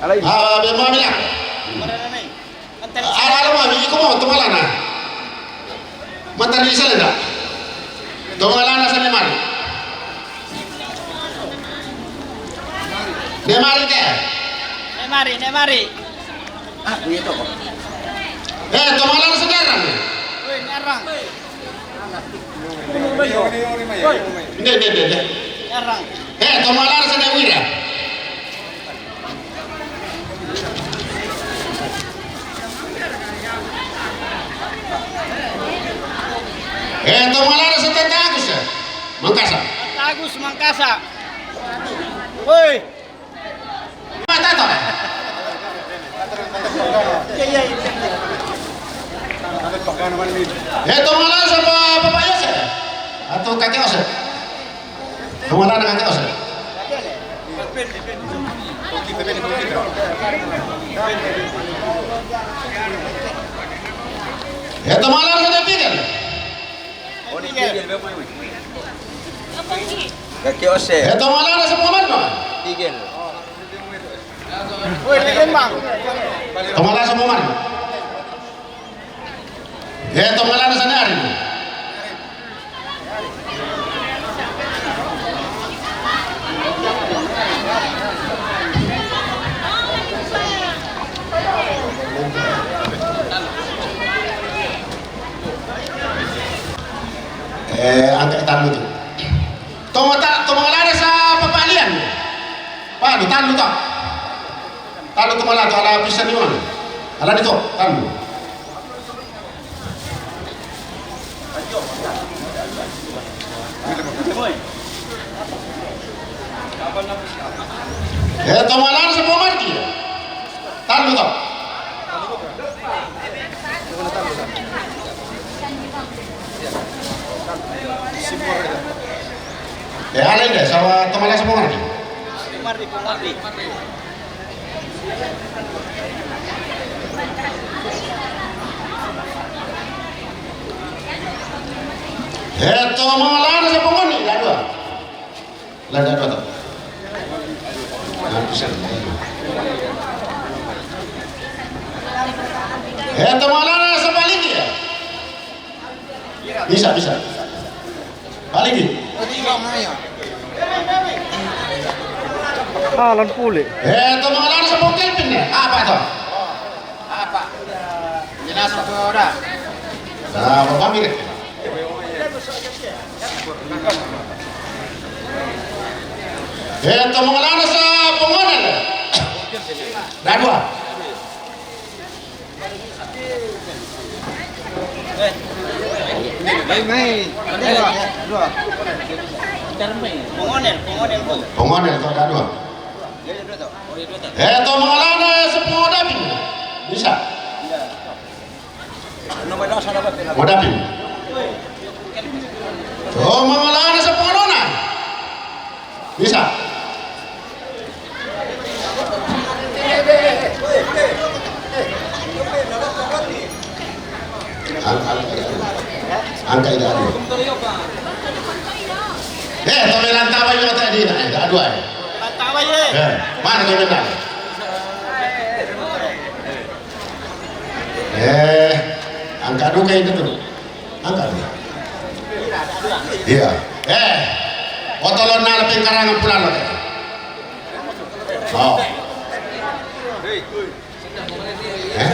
Alai. Ah, be mami la. Ala, ala mami, iko mo tau mangalana. Mantari Salenda. Tau mangalana sa Nemari. Nemari ke? Nemari, Nemari. Ah, begitu kok. Eh, tau mangalana sa Nerang. Woi, Nerang. Nde, nde, nde, nde. Nerang. Eh, tau mangalana sa Newira. Eh, tau mangalana sa Tata Agus, eh. Mangkasa. Tata Agus, Mangkasa. Woi. Mata to. Eh, tau mangalana sa pa, Papa Yose. Atau Kake Ose. Tau mangalana Kake Ose. Eh, tau mangalana sa Pigel. Kake Ose. Eh, tau mangalana sa Pumano. Pigel. Woi, Lembang. Tau mangalana sa Pumano. Eh, tau mangalana sa Nari. Eh, angka tandu tu. Tau mata, tau mangalana sa Papa Alian. Padu, tandu tau. Tandu tau mangalana tu ala pisan ni mana? Ala ni tu, tandu. Eh, tau mangalana sa Pumano. Tandu tau. Eh, ala inde, sawa tau mangalana sa Pumano. Eh, tau mangalana sa Pumano, la dua. La dua tau. Nah, bisa. Eh, tau mangalana sa Paligi ya? Bisa, bisa. Paligi. Ah, lan puli. Eh, tau mangalana sa Pungkelpin ya? Apa tau? Apa? Jelas apa ora? Nah, Bapak mirip. Eh, tau mangalana sa Pongonel. Dadua. Pongonel, Pongonel, Bu. Pongonel, tau dadua. Eh, tau mangalana sa Pudapin. Bisa. Modapin. Tau mangalana sa Pongonona. Bisa. Angka, angka, angka ida adu. Eh, tau melanta bai mata dina, eh, adu ai. Melanta bai, eh. Eh, mana tau melanta? Eh, angka duka itu tu. Angka duka. Iya. Eh, otolon nala pengkarangan pulang lo. Oh. Eh?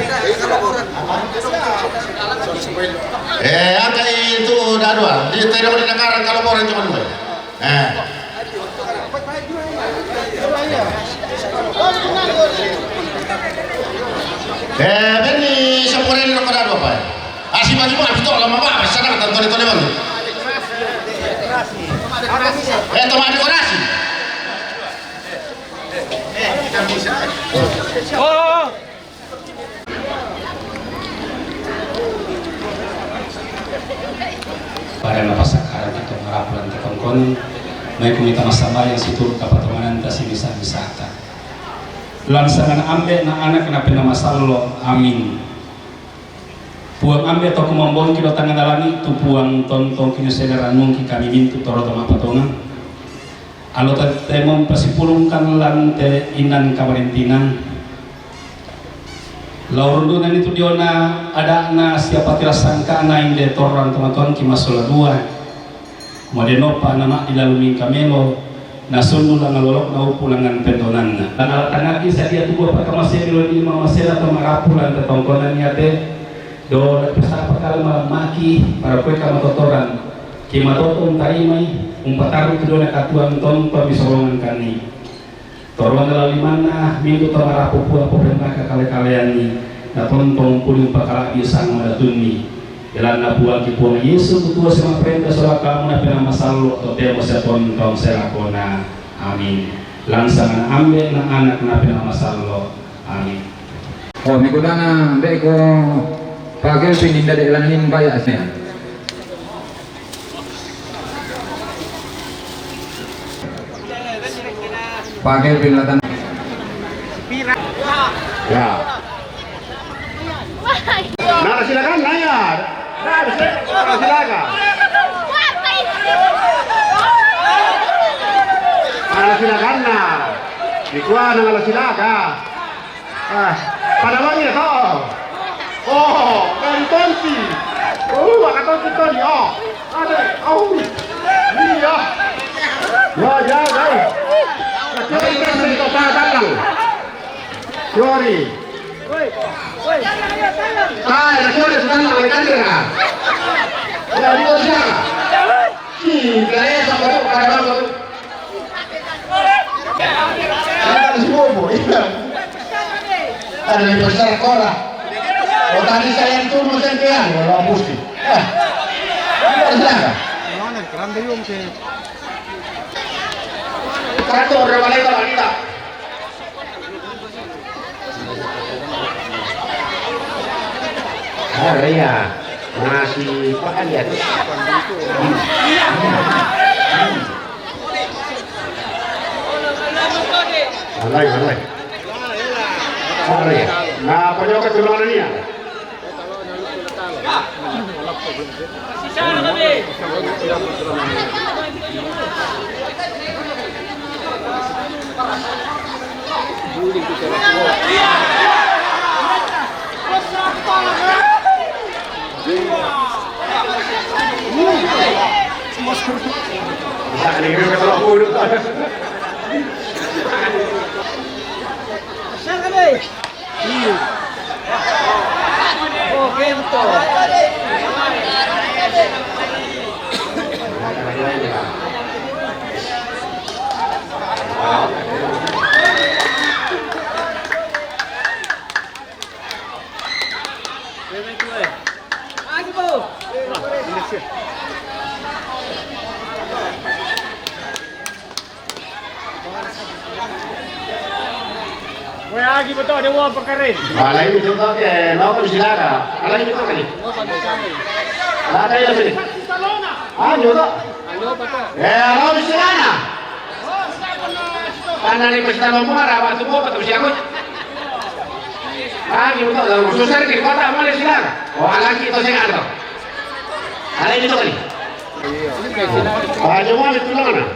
Eh, angka itu dadua. Di tadi mau dinakarang kalau orang cuma dua. Eh. Eh, beni sapore ni roko dadua, Pak. Asi bagi mo, abito, lama ba, sana, tantole-tole, bang. Eh, toma dekorasi. Oh, oh, oh. Pada napasakaran kita marapu dan tekongkon, mai kumita masambayang situ kapatonganan ta simisa-misata. Lansangan ambe na anak na pena masallo, amin. Puang ambe' to kumambongki' dio tangnga langi', tu Puang tontong kingaselerannungki kami mintu' torro to ma'patongan. Allo tattemo pasipulungkan lan te inan kamarintingan. Lao rundunanni tu diona ada'na sia patilassangka'na inde torrang tomatoangki massola dua. Madennopa na ma'dilalu mingka melo, nasundu langngan lolo'na upu langngan pendonanna. Langngan tangngaki sadia tu dua pakkamase melo di mamasena to marapu lan tatongkonan iate, do napasapa kale malammaki, parakueka matotoran, ke matoto untarimai, umpatarru tu diona katuang tonton misolongan kanni. Toroanna lao limanna, mintu' to marapu Puang poperentaka kale-kaleanni, na tontong pudi umpakala'bi sang madatunni. Belanna Puangki Puang Yesu, tu tua sia ma'parenta sola kamu na Penaa Masallo', totemo sia tontong sia lakona. Amin. Lan sanganna Ambe' na Anak na Penaa Masallo'. Amin. Oh, mekutana, ambe'ko pagel pindinda de' lanin baya' asnya. Pakai pinlatan. Ya. Nah, silakan nanya. Nah, silakan. Nah, silakan nah. Di kuah nang silakan. Ah, pada wangi to. Oh, dari tonti. Oh, maka tonti tadi. Oh, ada. Oh. Iya. Ya, ya, ya. Kacau itu sih kota datang. Sorry. Tai, na kore sa tanna, na kandira. Ya, di kore sa. Ih, gaya sa baru, kada baru. Ada di bobo, iya. Ada di pasar kora. Oh, tadi saya itu mau sentian, kalau pusti. Eh. Ada sana. Mana, keranda yung ke. Kantor, udah balik, kalau kita. Ada ya, nasi pakan ya. Alai, alai. Ada ya. Nah, apa nyoka tulangan ini ya? Siapa nih? Oh, Gento. Koe agi beto de uang pekaren. Alai itu kau ke, nau kau silaga. Alai itu kali. Lata ya sini. Ah, nyoto. Eh, alai silaga. Tanah ni pesta lomba, rawa tu apa tu siapa? Ah, nyoto, susah di kota mana silaga. Oh, alai itu sih ada. Alai itu kali. Ah, cuma itu mana?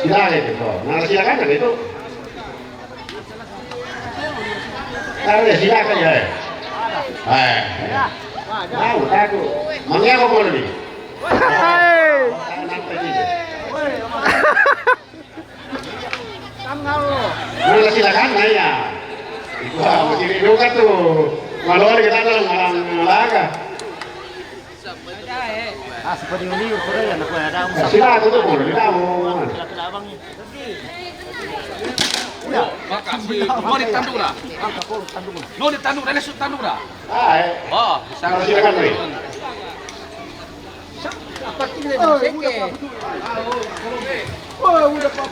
Silakan itu. Nah, silakan kan itu. Ada silakan ya. Eh. Tahu, tahu. Mangga apa mau ni? Nah, silakan nanya. Wah, masih juga tuh. Malu kita dalam malam laga. Ah, seperti ini, ukur ya, nak ada. Sila tu tu, boleh tahu. Maka si, no ditanduk dah. No ditanduk dah, lesu tanduk dah. Ah, eh. Oh, silakan, Ri. Apa tu dia? Oh, udah, Pak.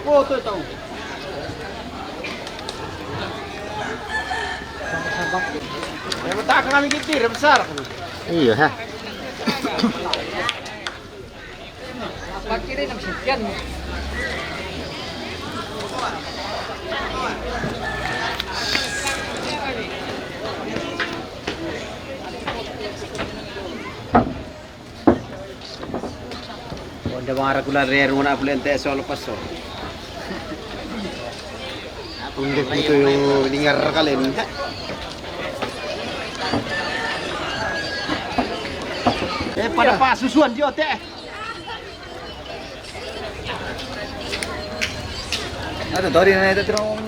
Oh, tu tahu. Yang tak kami gitu, besar. Iya, ha. Apa kira enam sekian? Onda mara kula reruna pulente solo paso. Tunggu itu yung ningar kalian. Eh, pada pas susuan dia teh. Ada tori na itu terong.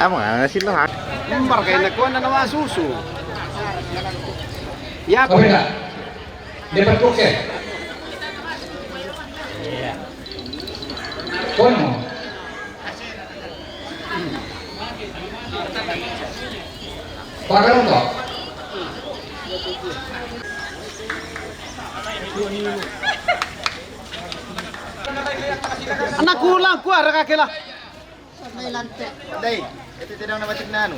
Amo nga na sila ha. Umbar kayo na kuha na naman susu. Ya, okay na. Dapat ko ke. Kuha mo. Pakai rokok. Anak kulang kuah rakakela. Dai, itu tidak nama cik nanu.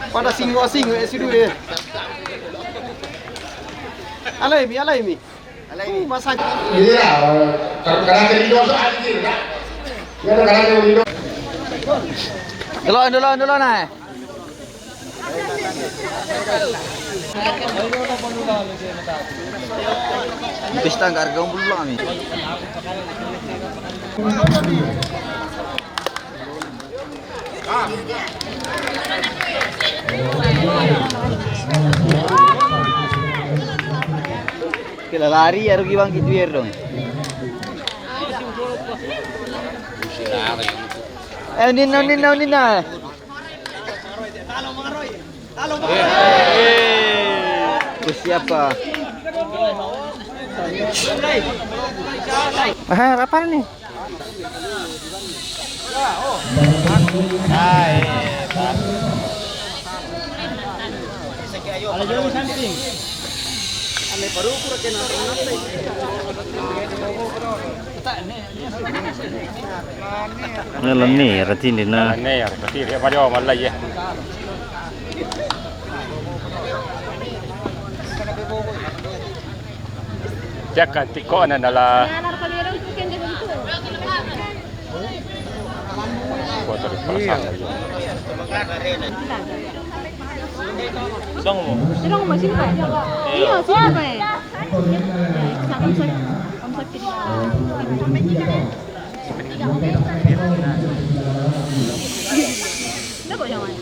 Pada singgo-singgo ya sidu ya. Alai mi, alai mi. Alai mi. Masak. Iya, kalau karena jadi dosa anjir, Kak. Ya, kalau karena jadi dosa. Dulu, dulu, dulu, nah. Pesta nggak harga umpul pulang nih. Kila lari ya rugi bang gitu ya dong. Eh, nina, nina, nina. Terus siapa? Ah, apa nih? Ini lenir, ratini na. Lenir, ratini, apa dia, malah ya. Cek kan, tiko na nala. Foto di pasang lagi. Sino mo? Sino mo, sino ba? Iyo, sino ba eh? Sa kamsa, kamsa kiri. Nako siya man.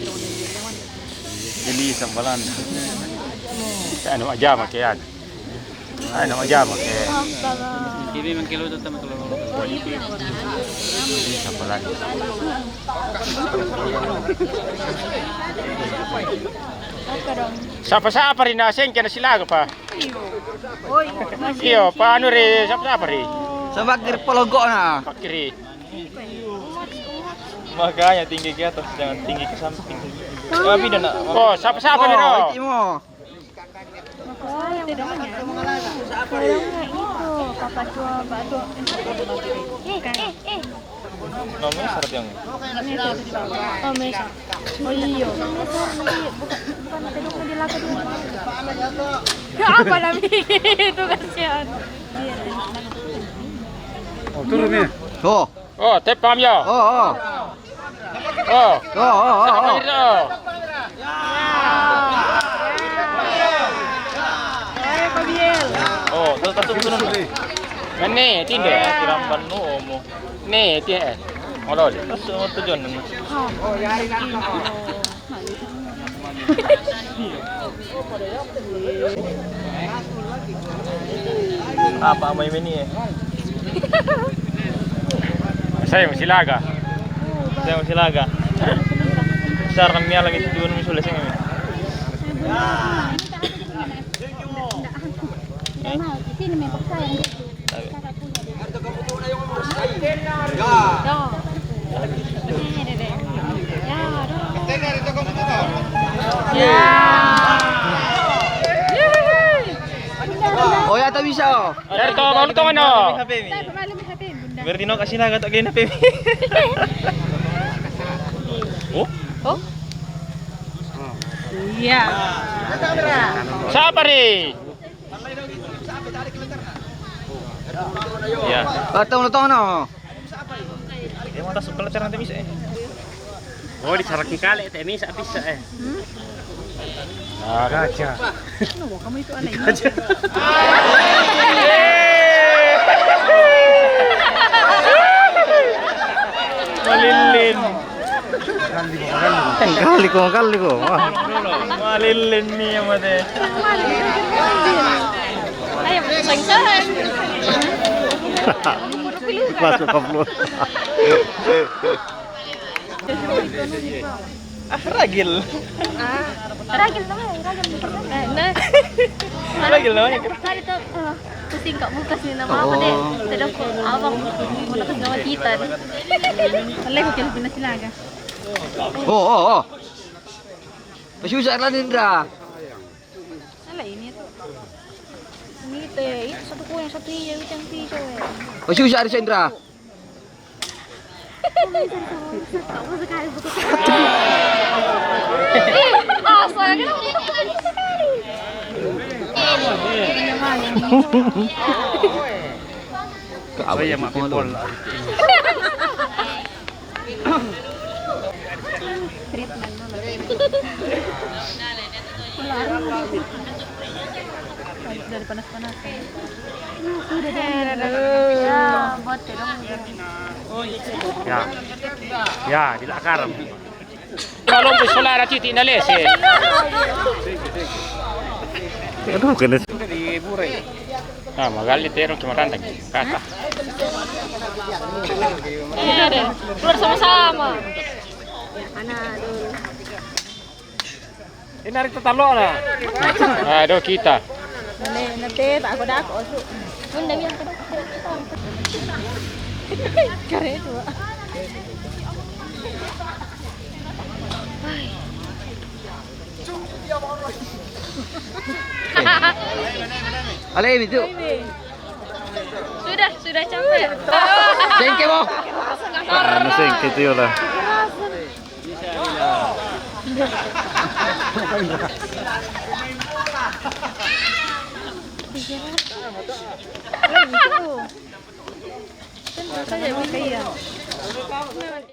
Dili sa balan. Ano, aja makiyan. Ano, aja makiyan. Hindi man kilo ito tama tulong. Dili sa balan. Sapa-sapa rin na, sengke na sila pa. Iyo, paano rin, sapa-sapa rin? Sa bakir pologo na. Bakir. Makanya tinggi ke atas, jangan tinggi ke samping. Tapi dah nak. Oh, sapa-sapa rin, oh. Iti mo. Sayang nga ito, papatuwa ba ito? Eh, eh, eh. No, may sarap yung. Oh, may sarap. Oh, iyo. Bukan, bukan, bukan, bukan, bukan, bukan. Apa namin? Ito kasi yan. Oh, turun ya. Oh. Oh, tepam ya. Oh, oh. Oh. Oh, oh, oh, oh. Sa kamera, oh. Oh, tuh, tuh, tuh, tuh. Mani, tinde. Tiramban mo, omo. Ni, ti, eh. Ngolol. Tapos, oh, tuh, John. Apa may mini eh? Saya masih laga. Saya masih laga. Besar kami lagi tujuan mi sudah sing kami. Sini main paksa yang gitu. Oh, ya, tak bisa, oh. Dari to, baru to, ano? Berarti no, kasi na, gato kayo na, Pemi. Oh? Oh? Iya. Siapa nih? Ya. Atau lo tahu no? Dia mau tasuk kalau terang bisa eh. Oh, disarak kali, tapi bisa bisa eh. Ah, raja. Ano mo, kamay ko anay. Malilin. Ang galing ko, ang galing ko. Malilin niya, mate. Ay, ang sangsahan. Pasok ka, bro. Ah, ragil. Ah, ragil naman, ragil naman. Ah, na. Ragil naman. Kali to, ah, pusing ka, bukas ni na mga Oo. Pati. Pero ko, awang, muna kasi naman kita. Alay ko, kaya pinasilaga. Oo, oo, oo. Pasusa lang, Indra. Ala, init. Init eh. Ito sa tukuyan, sa tiyan, sa tiyan eh. Pasusa, Indra. Kaaway. Treatment na lang. Wala rin. Dari panas-panas. Hello. Ya, buat terong. Ya. Ya, di la karam. Malong ko solara titi na lesi. Ano ka na? Ah, magali terong kimaranda. Kata. Eh, deh. Keluar sama-sama. Anak dulu. Ini hari tatalo na. Aduh, kita. Nate, nate, tak ako dako, oso. Ang dami ang kadako. Kareto. Ay. Ale, mi tu. Sudah, sudah capek. Sengke mo. Ah, no sengke tu lah.